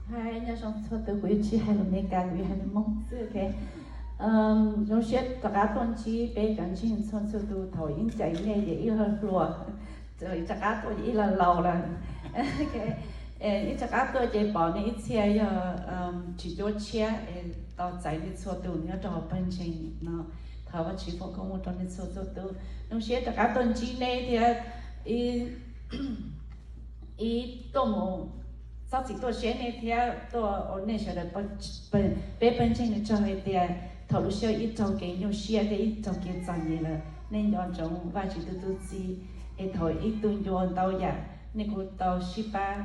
Hi, nyob zoo txhua tus, kuv yuav tsis hais lus Amelikas, kuv yuav hais lus Hmoob xwb, ok. Zoo siab rov qab tuaj ntsib peb cov ntseeg txhua txhua tus, thaum ib ncaim nej ces ib lo hluas, rov qab tuaj ces ib lo laus lawm. Ib rov qab tuaj ces pom nej ib txhia yog tsis cuab tshiab, tos txais nej txhua tus nyob rau hauv pawg ntseeg no. Thov Vajtswv foom koob hmoov rau nej txhua txhua tus. Zoo siab rov qab tuaj ntsib nej thiab ib tuaj mus txhob txwm tuaj saib nej thiab tuaj ua nej sawv daws, peb pawg ntseeg nws tso hais tias thaum lub sij hawm ib raug kev nyuaj siab thiab ib raug kev txom nyem lawm, nej nco ntsoov Vajtswv tus tub txib, es thaum ib tug ncua ntau yam nej kuj tau sib pab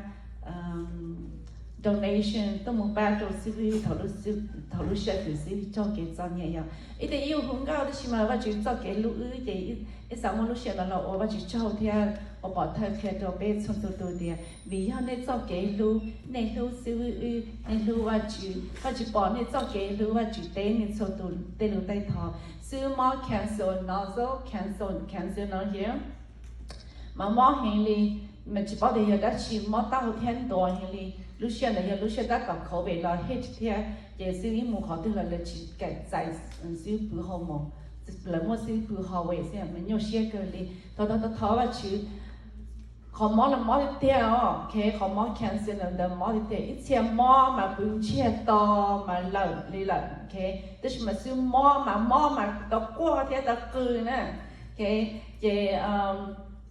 donation tuaj mus pab rau xib hwb thaum lub sij hawm kws xib hwb raug kev txom nyem yom. Ib tias ib hu nkauj tab sis mas Vajtswv txoj kev hlub wb ces ib xav muaj lub sij hawm no los ua Vajtswv tsaug thiab ua pov thawj qhia rau peb txhua tus tias vim yog nej txoj kev hlub, nej hlub xib hwb wb, nej hlub Vajtswv, Vajtswv pom nej txoj kev hlub, Vajtswv teb nej txhua tus tej lus taij thov. Xib hwb mob cancer no, so cancer, cancer no yom, mas mob heev li, mas tsis paub tias yog dab tsi mob taub hau thiab ntuav heev li. Lub sij hawm ntawd yog lub sij hawm tab tom COVID los hit thiab, ces xib hwb mus qhov twg los lawv tsis kam txais xib hwb pw home, lawv muab xib hwb pw hallway xwb, mas nyuaj siab kawg li. Thov thov thov Vajtswv, qhov mob los mob tiag tiag os, qhov mob cancer ntawd mob tiag tiag, ib txhia mob mas pw ntsiag to mas lawm li lawm, tab sis mas xib hwb mob mas mob mas tau quaj thiab tau qw na. Ces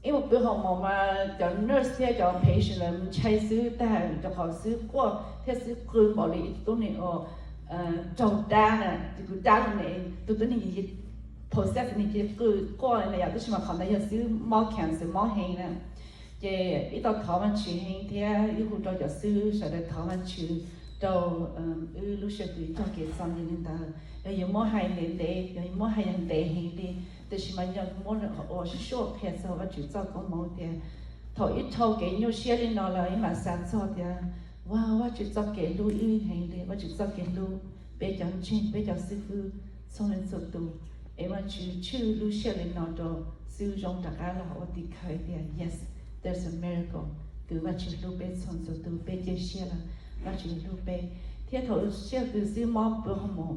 ib mus pw home mas cov nurse thiab cov patient lawv ntshai xib hwb tag, rau qhov xib hwb quaj thiab xib hwb qw npaum li ib tug tub neeg uas raug dab na, tus dab, tus tub neeg possess nws cia li qw quaj na yom, tab sis mas qhov ntawd yog xib hwb mob cancer mob heev na. Ces ib tau thov Vajtswv heev thiab ib hu rau cov xib hwb sawv daws thov Vajtswv rau wb lub sij hawm kws ib txoj kev txom nyem li ntawd. Yog yuav muab hais ntev ntev, yog yuav muab hais yog ntev heev li, tiam sis mas yog muab ua sib suaj qhia txog Vajtswv txoj koob hmoov tias thaum ib raug kev nyuaj siab li no lawm ib mam xav txog tias, wow, Vajtswv txoj kev hlub wb heev li, Vajtswv txoj kev hlub peb cov ntseeg, peb cov xib hwb txhua leej txhua tus. Es Vajtswv tshwj lub sij hawm li no rau xib hwb zoo rov qab los ua tim khawv tias yes, there's a miracle, kws Vajtswv hlub peb txhua txhua tus, peb cia siab lawm, Vajtswv hlub peb. Thiab thaum sij hawm kws xib hwb mob pw home,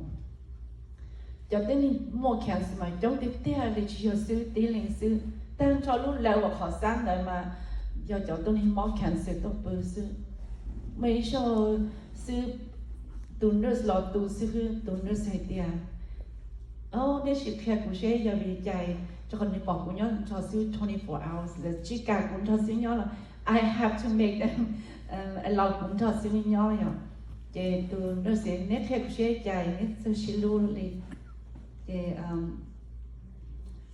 cov tib neeg muaj cancer mas coob tiag tiag li, tsis yog xib hwb tib leeg xwb, tag nrho lub level qhov xab ntawd mas yog cov tib neeg mob cancer tuaj pw xwb. Muaj ib zaug xib hwb, tus nurse los tu xib hwb, tus nurse hais tias, o, neb sim qhia kuv seb yog vim li cas, rau qhov nws pom kuv nyob nrog xib hwb twenty four hours, lawv tsis kam kuv nrog xib hwb nyob los I have to make them allow kuv nrog xib hwb nyob yom. Ces tus nurse, neb qhia kuv seb cas neb txawj sib hlub li. Ces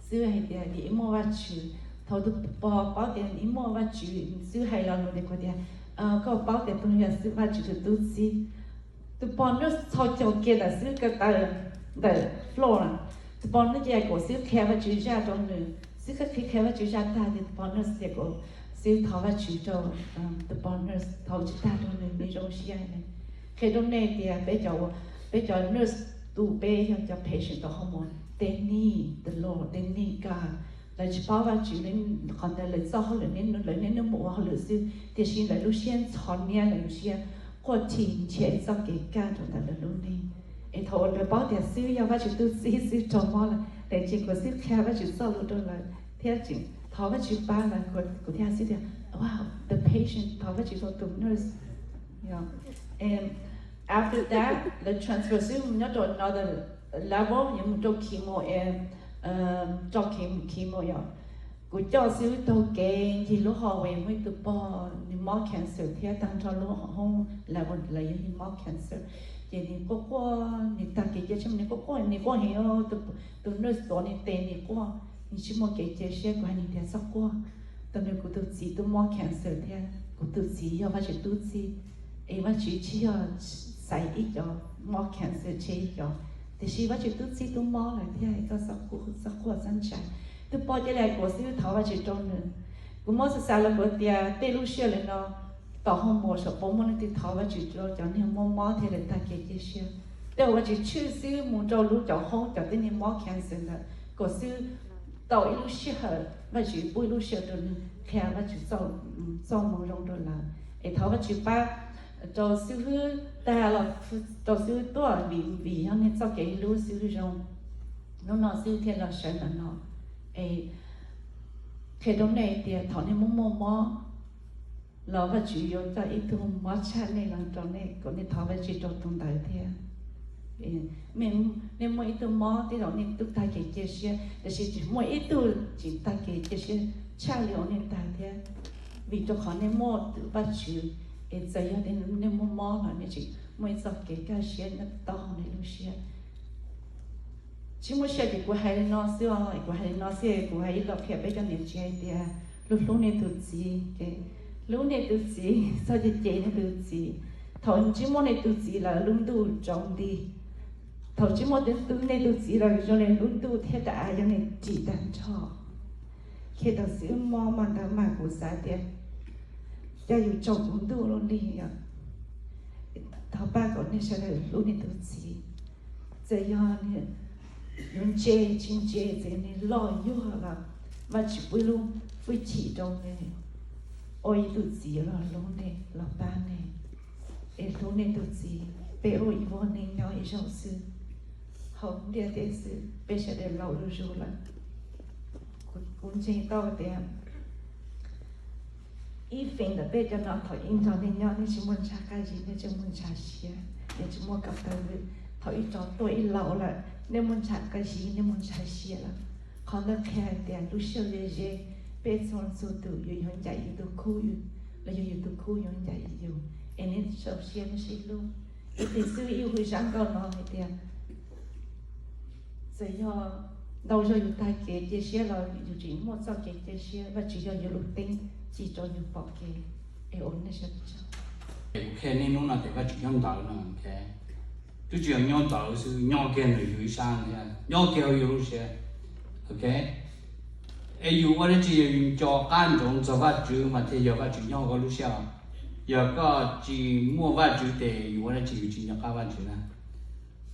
xib hwb hais tias vim ib muaj Vajtswv. Thaum tus pog paub tias ib muaj Vajtswv, xib hwb hais lo lus tias, kuv tias, koj paub tias tus no yog xib hwb, Vajtswv tus tub txib. Tus pog nurse txhos caug kiag ntawm xib hwb ko taw ntawm floor na. Tus pog nurse cia li kom xib hwb qhia Vajtswv zaj rau nws. Xib hwb qhia, qhia Vajtswv zaj tag ces tus pog nurse cia li kom xib hwb thov Vajtswv rau, tus pog nurse thov Vajtswv tag rau nws, nws zoo siab. Qhia rau nej tias peb cov, peb cov nurse tu peb yog cov patient tau hoo mus, they need the Lord, they need God. Lawv tsis paub Vajtswv, qhov ntawd lawv txoj hauj lwm, lawv niaj hnub mus ua hauj lwm xwb, tiam sis lawv lub siab ntxhov niab, lawv lub siab quaj thi nrhiav txoj kev kaj rau ntawm lawv lub neej. Es thaum uas lawv paub tias xib hwb yog Vajtswv tub txib, xib hwb raug mob lawm, lawv tseem kom xib hwb qhia Vajtswv txoj lus rau lawv thiab tseem thov Vajtswv pab lawv. Kuv thiaj xib tias, wow, the patient thov Vajtswv rau tus nurse. After that lawv transfer xib hwb mus nyob rau another level, yuav mus rau chemo, rau chemo yom. Kuv coj xib hwb taug kev ncig lub hallway, muaj ib tug pog nws mob cancer thiab tag nrho lub hoob level lawv yog mob cancer. Ces nws quaj quaj, nws tag kev cia siab, nws quaj quaj, nws quaj heev, tus nurse tuav nws tes nws quaj, nws tsis muaj kev cia siab. Kuv hais nws tias, txhob quaj, tus nws kuv tus txiv twb mob cancer thiab, kuv tus txiv yog Vajtswv tub txib, es Vajtswv tsis yog xaiv ib co mob cancer tseg ib co, tiam sis Vajtswv tub txib tub mob lawm thiab, koj txhob quaj txhob ntshai. Tus pog cia li hais kom xib hwb thov Vajtswv rau nws. Kuv muab xav xav los kuv tias tej lub sij hawm li no tom hoo mus saum puas muaj leej twg thov Vajtswv rau cov neeg muaj mob thiab lawv tag kev cia siab? Tej uas Vajtswv tshwj xib hwb mus rau lub cov hoob cov tib neeg mob cancer ntawd kom xib hwb tau ib lub sij hawm, Vajtswv pub ib lub sij hawm rau nws qhia Vajtswv txoj moo zoo rau lawv. Es thov Vajtswv pab rau xib hwb tag los rau xib hwb tuaj vim, vim yog nej txoj kev hlub xib hwb zoo. Hnub no xib hwb thiaj los sawv ntawm no es qhia rau nej tias thaum nej muaj muaj mob los Vajtswv yuav coj ib tug mob tshaj nej los rau nej, kom nej thov Vajtswv rau tus ntawd thiab. Nej muaj ib tug mob tej zaum nej twb tag kev cia siab, tiam sis tseem muaj ib tug tsis tag kev cia siab tshaj li uas nej tag thiab. Vim rau qhov nej muaj tus Vajtswv, es txawm yog tias nej muaj mob los nej tseem muaj ib txoj kev kaj siab nyob tau hauv nej lub siab. Tsis muaj sia ces kuv hais li no xwb os, kuv hais li no xwb, kuv hais ib los qhia peb cov niam tsev hais tias hlub hlub nej tus txiv, hlub nej tus txiv, txhob cem cem nej tus txiv. Thaum tsis muaj nej tus txiv lawm lub ntuj tsaus nti. Thaum tsis muaj nej tus txiv lawm zoo li lub ntuj thiab daim av yog nej ris tag nrho. Qhia tau xwb mob mas ntawd mas kuv xav tias cas yus tsaus kuv ntuj lub li os. Thov pab kom nej sawv daws hlub nej tus txiv. Txawm yog yuav ntse tsis ntse, txawm yog nws loj yuag los Vajtswv pub ib lub hwj chim rau nej ua ib tug txiv los hlub nej los pab nej. Es hlub nej tus txiv, peb ua ib vuag neej nyob ib zaug xwb. Hauv ntiaj teb xwb peb sawv daws laus zuj zus lawm. Kuv ntseeg tau tias ib feem ntawm peb cov no thaum ib nrog nej nyob nej tsis muaj ntshav qab zib, nej tsis muaj ntshav siab, nej tsis muaj kab taw vwm. Thaum ib tso tuaj ib laus lawm nej muaj ntshav qab zib, nej muaj ntshav siab lawm. Qhov ntawd qhia hais tias lub siab ze ze, peb txhua txhua tus yus yuav ncaim yus tus khub, los yog yus tus khub yuav ncaim yus, es nej sau siab nej sib hlub. Ib tug xib hwb ib hwj sab nkauj no hais tias txawm yog ntau zaug yus tag kev cia siab los yus tseem muaj txoj kev cia siab, Vajtswv yog yus lub teeb ci rau yus pom kev. Es ua nej sawv daws tsaug. Kuv qhia nej hnub no tias Vajtswv nyob ntawd no, twb tsis yog nyob ntawd xwb, nyob kiag ntawm yus ib sab, nyob kiag hauv yus lub siab. Ok, es yus ua dab tsi yog yus nco qab ntsoov txog Vajtswv mas thiaj yog Vajtswv nyob hauv koj lub siab os. Yog koj tsis muaj Vajtswv ces yus ua dab tsi yus tsis nco qab Vajtswv na.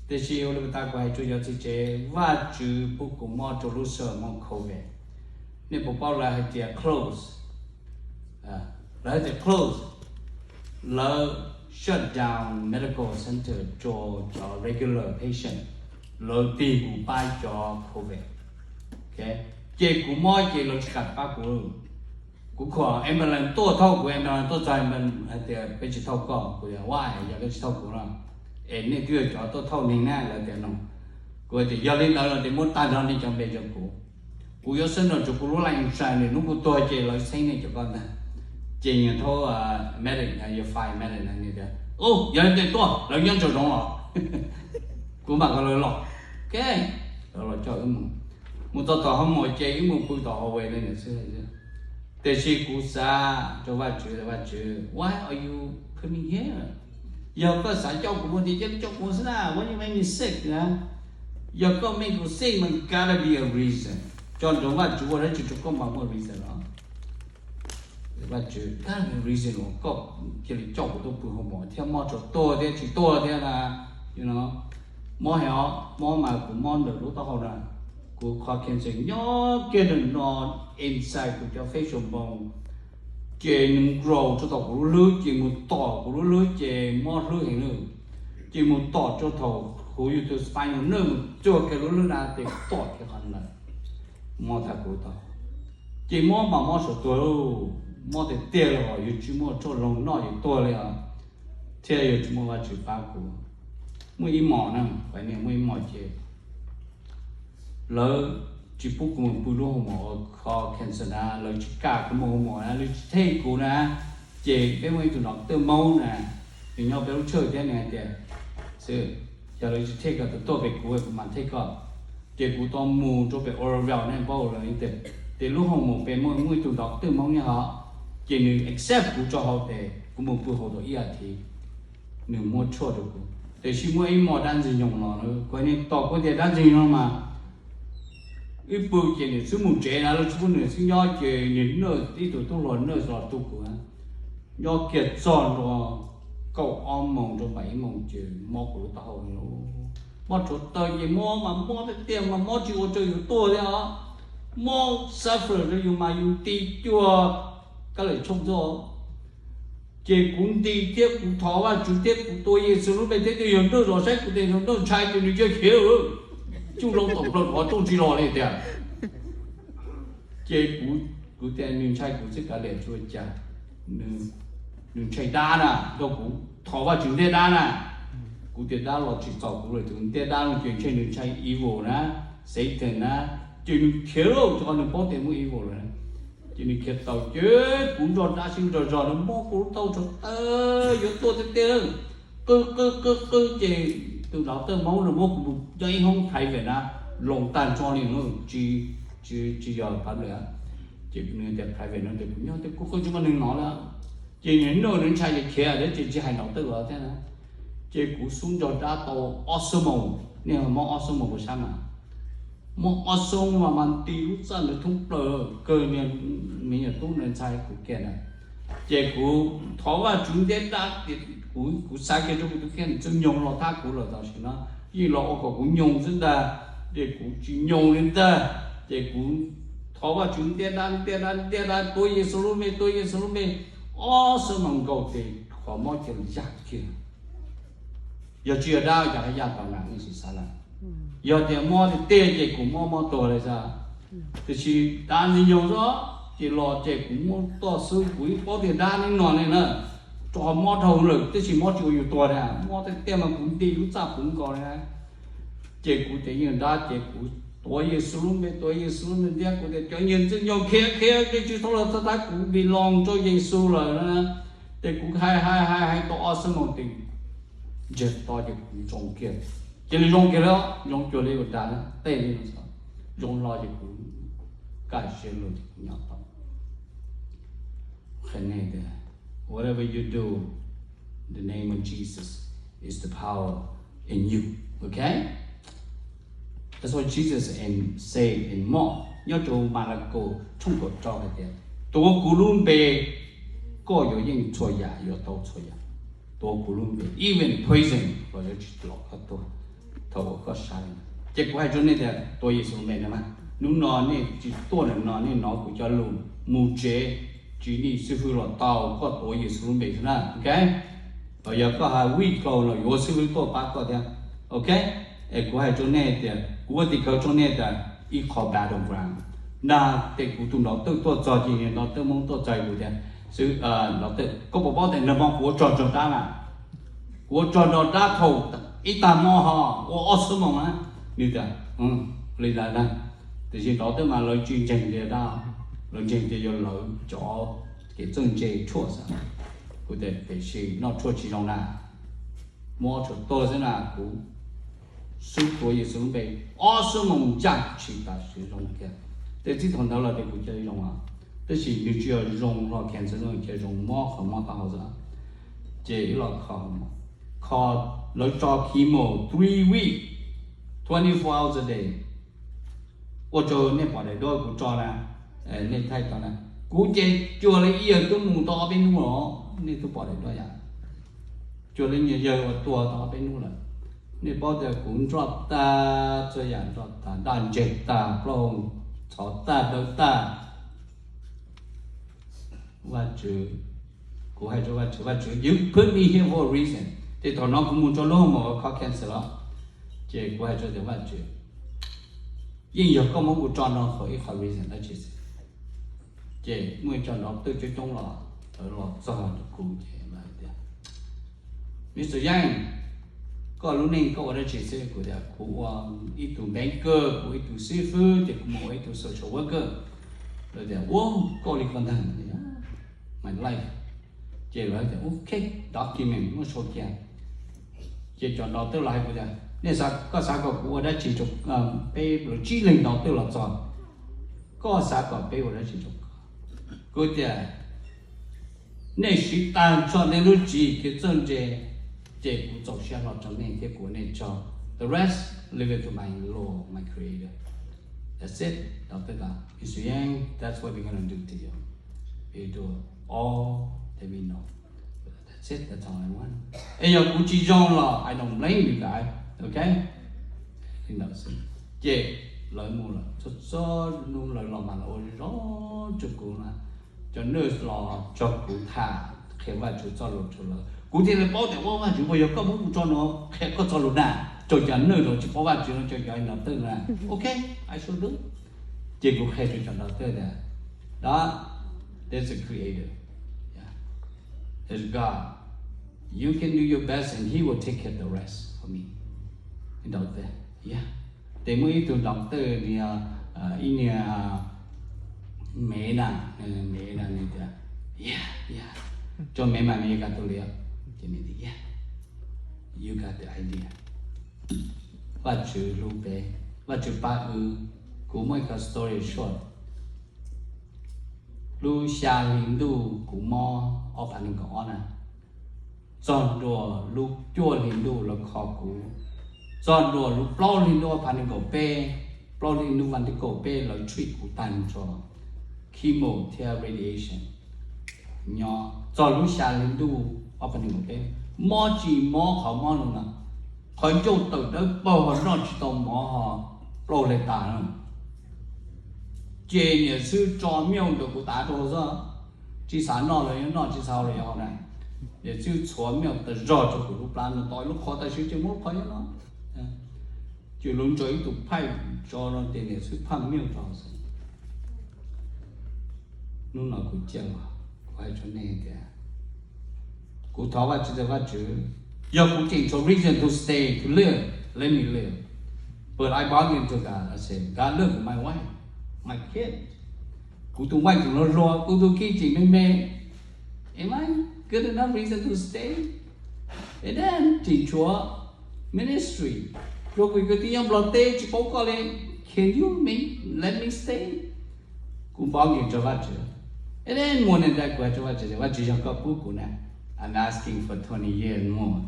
Tiam sis ua li tas kuv hais rau cov txiv tsev, Vajtswv pub kuv mob rau lub sij hawm mob covid. Nej puas paub lawv hais tias close? Lawv hais tias close, lawv shut down medical center rau cov regular patient, lawv tig mus pab cov covid. Ces kuv mob ces lawv tsis kam pab kuv. Kuv khuam ambulance tuaj thauj kuv, ambulance tuaj txog ambulance hais tias peb tsis thauj koj. Kuv tias why, yog peb tsis thauj kuv no es nej twb yog cov tuaj thauj neeg na, lawv tias no. Kuv tias yog li ntawd los ces muab tag nrho nej cov npe rau kuv, kuv yuav xab nrog rau kuv lub life insurance, hnub kuv tuag ces lawv xeeb nej cov ko ntag. Ces nyias thauj medic, yog fire medic na, tias yog li ntawd tuaj, lawv nyob nraum zoov los kuv mam kom lawv los. Ok, lawv los coj wb mus, mus txog tom hoob mos ces wb mus pw tom hallway li ntawd xwb. Tiam sis kuv xav rau Vajtswv, Vajtswv, why are you put me here? Yog koj xav coj kuv mus ces cia li coj kuv xwb na, why you make me sick na? Yog koj make kuv sick mas gotta be a reason. Tso nrog Vajtswv ua dab tsi rau koj mas muaj reason los. Vajtswv, gotta be a reason uas koj cia li coj kuv tuaj pw hoob mos thiab mob rau tuag thiab tsis tuag thiab na. Mob heev os, mob mas kuv mob ntawm lub taub hau na. Kuv qhov cancer nyob kiag ntawm no, inside kuv cov facial bone, ces nws grow rau tom kuv lub hlwb, ces mus tom kuv lub hlwb ces mob hlwb heev na. Ces mus tom rau thaum kuv yus tus spinal nerve mus cuag kiag lub hlwb na ces tom kiag qhov ntawd, mob tag kuv tau. Ces mob mas mob saum tuag, mob tiag tiag li os, yus tsis muaj tshuaj loog noj yus tuag li os, thiab yus tsis muaj Vajtswv pab kuv. Muaj ib hmos na, kuv niam muaj ib hmos ces lawv tsis pub kuv mus pw lub hoob mos, kho cancer na, lawv tsis kam kuv mus hoob mos na, lawv tsis thej kuv na. Ces peb muaj ib tug doctor Hmoob na, nws nyob peb lub tshawj thiab nws hais tias, xwb, yog lawv tsis thej koj tus tuaj pem kuv, kuv mam thej koj. Ces kuv tau mus rau pem Oroville, nej paub lawm, ces lub hoob mos pem muaj muaj ib tug doctor Hmoob nyob hauv, ces nws accept kuv rau hauv tes kuv mus pw hauv tau ib as thiv, nws muab tshuaj rau kuv. Tiam sis muaj ib hmos dab ntxwg nyoog los, kuv hais tias tos kuv tias dab ntxwg nyoog mas wb pw ces nws xub mus tsev na, lawv tsis pub nws xub nyob ces nws naj ib tug tub hluas naj los tu kuv. Nyob kiag txog ntua kaum ob moos rau pem ib moos ces mob kuv lub taub hau, mob rhuav taws ces mob mas mob tiag tiag mas mob tsis ua rau yus tuag thiab os, mob suffer rau yus mas yus nti cuag kab lam tshooj tuaj. Ces kuv nti thiab kuv thov Vajtswv thiab kuv tuav Yexus lub npe thiab tej yawg nrauj zos saib kuv tej yawg nrauj ntshai ces nws cia khiav lawm. Tsuj loo tom plaws qhov rooj tsis los li tiag. Ces kuv, kuv tias nws ntshai kuv xwb kav liam tsis ua cas, nws ntshai dab na, nrog kuv thov Vajtswv ntiab dab na. Kuv tias dab los tsis txog kuv lawm, tus ntiab dab no ces ntshe nws ntshai evil na, Satan na, ces nws khiav lawm, rau qhov nws paub tias muaj evil lawm. Ces nws khiav tau ces kuv nrog dab sib nrog zog, nws muab kuv lub taub tsav tawb yuav tuaj tiag tiag, qw qw qw qw ces tus doctor Hmoob no muab kuv mus nyob ib hoob private na, loo tag nrho li, tsis, tsis yog public. Ces nws tias private no ces kuv nyob tias kuv qw tsis muaj neeg hnov li. Ces nws nug nws ntshai ces khiav lawm ces tsis hais doctor los thiab na. Ces kuv xub nrog dab tau ob xuab moos, nej mob ob xuab moos puas sab mas, muab ob xuab moos mas mas nti lub txaj ntawd thoob plaws kawg, niag me nyuam tub ntawd ntshai kuv kiag na. Ces kuv thov Vajtswv ntiab dab, kuv, kuv xav kiag rau kuv tus kheej txawj nyoog los thab kuv lawm tam sim no, yeej los ua kom kuv nyoog xwb ntag, ces kuv tsis nyoog li ntag. Ces kuv thov Vajtswv ntiab dab, ntiab dab, ntiab dab, tuav Yexus lub npe, tuav Yexus lub npe, ob xuab moos nkaus ces qhov mob cia li yaj kiag. Yog tsis yog dab cas yaj tau na, nej sim xav na. Yog tias mob tiag tiag ces kuv mob mob tuag li xwb. Tiam sis dab ntxwg nyoog xwb ces los ces kuv muab toj xwb, kuv yeej paub tias dab neb no li na, rau qhov mob dhau lawm tab sis mob tsis ua yus tuag na, mob tiag tiag mas kuv nti lub txaj puv nkaus li na. Ces kuv tias yeej dab ces kuv tuav Yexus lub npe, tuav Yexus lub npe ntiab, kuv tias cov niag ntxwg nyoog khiav khiav, nej tsis txhob los thab kuv, vim los rau Yexus lawm na. Ces kuv hais hais hais hais tau ob xuab moos ces ntsiag to ces kuv zoo kiag, cia li zoo kiag li, zoo cuag li ua dag tej li no, zoo hlo ces kuv kaj siab lug ces kuv nyob tau. Qhia nej tias, whatever you do, the name of Jesus is the power in you. Okay? That's what Jesus and say in Mark, nyob rau Malakaus tshooj kaum rau hais tias, tuav kuv lub npe, koj yuav yeej txhua yam, yuav tau txhua yam. Tuav kuv lub npe, even poison los yuav tsis los koj tuag thaum uas koj sab li. Ces kuv hais rau nej tias tuav Yexus lub npe na mas, hnub no nej tsis tuaj ntawm no nej hnov kuv cov lus, mus tsev, tsis nij xib hwb los tau, koj tuav Yexus lub npe xwb na, ok? Yog koj hais weak los yuav xib hwb tuaj pab koj thiab, ok? Es kuv hais rau nej tias, kuv ua tim khawv rau nej tias ib qho battleground na, ces kuv tus nrov twj tuaj txog ces nrov twj Hmoob tuaj txog kuv tias, xib, nrov twj, koj puas paub tias nag hmo kuv ua tsog nrog dab na? Kuv ua tsog nrog dab thaum ib tag hmo ho ua ob xuab moos na. Nws tias, li ntawd na. Tiam sis nrov twj mas lawv tsis ntseeg tias dab, lawv ntseeg tias yog lawv cov kev txawj ntse tshuaj xwb. Kuv tias tiam sis noj tshuaj tsis zoo na, mob tshuaj tuag xwb na. Kuv xub tuav Yexus lub npe, ob xuab moos ncaj tsis tas siv zoo kiag. Ces txij thaum ntawd los ces kuv cia li zoo lawm. Tab sis nws tsis yog zoo los cancer no, cia li zoo mob qhov mob taub hau xwb. Ces ib los kho, kho, lawv tso chemo three week, twenty four hours a day. Ua rau nej pom daim duab kuv tso na, nej thaij tau na. Kuv ces cuag li ib yawg twb mus tau ob peb hnub los, nej twb pom daim duab yam, cuag li nyuag yawg uas tuag tau ob peb hnub lawm. Nej paub tias kuv nroj tag, txhua yam nroj tag, daj ntseg tag, plaub hau txhov tag, dawb tag. Vajtswv, kuv hais rau Vajtswv, Vajtswv, you put me here for a reason. Ces thaum no kuv mus rau lub hoos maum kho cancer los, ces kuv hais rau tias Vajtswv, yeej yog koj muab kuv tso no qhov ib qho reason dab tsi xwb. Ces muaj ib co nrov twj coob coob los, lawv los txog rau kuv ces lawv tias, Mister Yang, koj lub neej koj ua dab tsi xwb? Kuv tias kuv ua ib tug banker, kuv ua ib tug xib fwb, ces kuv mus ua ib tug social worker. Lawv tias, ua, koj li koj ntag, my life. Ces lawv tias, ok, document muab sau kiag. Ces cov nrov twj los hais kuv tias, nej xav, koj xav kom kuv ua dab tsi rau peb? Lawv tsib leeg nrov twj los txog, koj xav kom peb ua dab tsi rau koj? Kuv tias, nej siv tag nrho nej lub tswv yim kev txawj ntse, ces kuv txaus siab hlo rau nej thiab kuv ua nej tsaug. The rest, leave it to my Lord, my Creator. That's it. Nrov twj tias, Mister Yang, that's what we're gonna do to you. We do all that we know. That's it, that's all I want. Es yog kuv tsis zoo los I don't blame you guys, ok? Li ntawd xwb. Ces lawv mus lawm, txhua txhua hnub lawv los mas lawv ua zoo rau kuv na. Cov nurse los tso kuv tham, qhia Vajtswv txoj lus rau lawv. Kuv thiaj li paub tias ua Vajtswv puas yog koj muab kuv tso no qhia koj txoj lus na, rau cov neeg los tsis paub Vajtswv no, rau cov ntawd na. Ok, I shall do. Ces kuv qhia rau cov ntawd tias, đó, there's a creator. Yeah. There's God. You can do your best and he will take care of the rest for me. Ntawd tias, yeah. Ces muaj ib tug doctor, ib niag Mev na, Mev na nws tias, yeah, yeah, tso Mev mas Mev yuav kav tus liam. Ces Mev tias, yeah, you got the idea. Vajtswv hlub peb, Vajtswv pab wb. Kuv muaj ib qho story short. Lub xya hli ntuj kuv mob ob phav nees nkaum ob na, txog ntua lub cuaj hli ntuj lawv kho kuv, txog ntua lub plaub hli ntuj ob phav nees nkaum peb, plaub hli ntuj vas thib kaum peb lawv treat kuv tag nrho, chemo thiab radiation. Nyob txog lub xya hli ntuj ob phav nees nkaum peb, mob tsis mob qhov mob no na, qhov ncauj tawm dawb paug ho noj tsis tau mov ho plaub hli tas na. Ces niam xwb tso milk rau kuv tav rau xwb, tsis xav noj los yuav noj, tsis xav haus los yuav haus na. Niam xwb txhuav milk tas zog rau kuv lub plab no, tos lub qhov tas sis ces muab lub qhov nyob no. Ces lawv ntsaws ib tug pipe tso no ces niam xwb phaj milk rau xwb. Hnub no kuv ciaj los kuv hais rau nej tias, kuv thov Vajtswv tias, Vajtswv, yog kuv tseem tshuav reason to stay to live, let me live. But I bargain to God, I say, God, look, my wife, my kid, kuv tus wife tseem hluas hluas, kuv tus kid tseem me me, am I good enough reason to stay? And then tseem tshuav ministry, rau kuv kwv tij nyob Nplog teb tsis paub koj li, can you make, let me stay? Kuv bargain rau Vajtswv. And then muaj neeg dag kuv hais rau Vajtswv tias, Vajtswv, yog koj pub kuv na, I'm asking for twenty years more.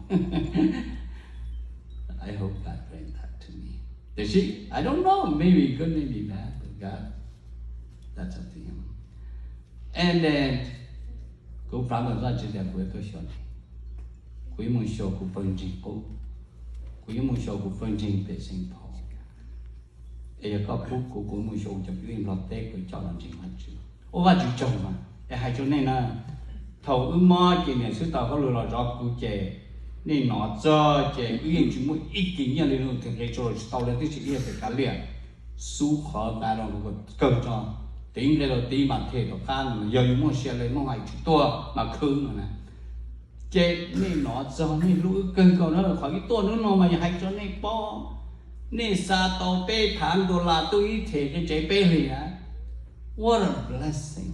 I hope God grant that to me. Tiam sis I don't know, maybe good, maybe bad, but God, that's up to him. And then kuv promise Vajtswv tias kuv yuav tuaj xyuas, kuv yuav mus xyuas kuv pawg ntseeg qub, kuv yuav mus xyuas kuv pawg ntseeg pem Saint Paul. Es yog koj pub kuv, kuv mus xyuas kuv cov phooj ywg Nplog teb, kuv coj los ntseeg Vajtswv. Ua Vajtswv tsaug mas. Es hais rau nej na, thaum wb mob ces niam xwb tau hauj lwm los zov kuv ces nej hnov txog ces wb yeej tsis muaj ib kis nyiaj li, nws thiaj nqis tso los tsis tau li, twb tsis ib yam li kav liam, xub qhov tas los kawg tso, tiv nqe los tiv mas them tom qab no, yog yus muaj sia li muaj hais tsis tuaj mas khwv no na. Ces nej hnov txog nej hlub wb kawg nkaus na, qhov wb tuaj hnub no mas yog hais rau nej paub, nej xa tau peb phav dollar tuaj ib them qe tsev peb hlis na. What a blessing.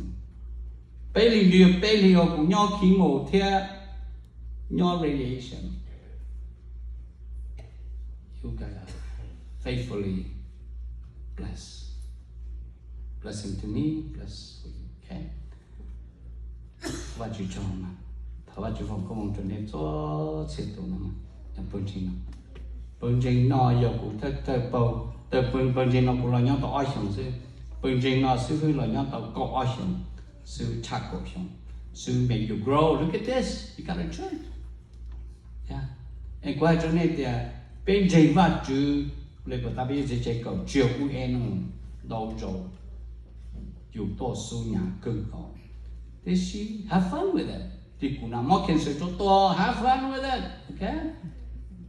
Peb hlis nws yog peb hlis uas kuv nyob chemo thiab nyob radiation. You guys are faithfully blessed. Blessing to me, bless for you, okay? Vajtswv tsaug mas. Thov Vajtswv foom koob hmoov rau nej txhua txhia tus no. Pawg ntseeg no, pawg ntseeg no yog kuv thawj thawj paug, pawg ntseeg no kuv los nyob tau ob xyoos xwb. Pawg ntseeg no xib hwb los nyob tau kaum ob xyoos, xib hwb tshaj kaum xyoo, xib hwb make you grow. Look at this, you got a church. Es kuv hais rau nej tias peb ntseeg Vajtswv li puas tab peb txiv tsev kaum tsiaj ub eb no ntau zaus yus tuaj xub hnyav kawg nkaus. Tiam sis have fun with it. Tim kuv na mob cancer tsov tua, have fun with it, okay?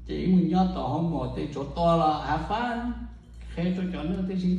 Ces ib mus nyob tau hauv mos tej tsov tua los have fun, qhia rau cov neeg tib si.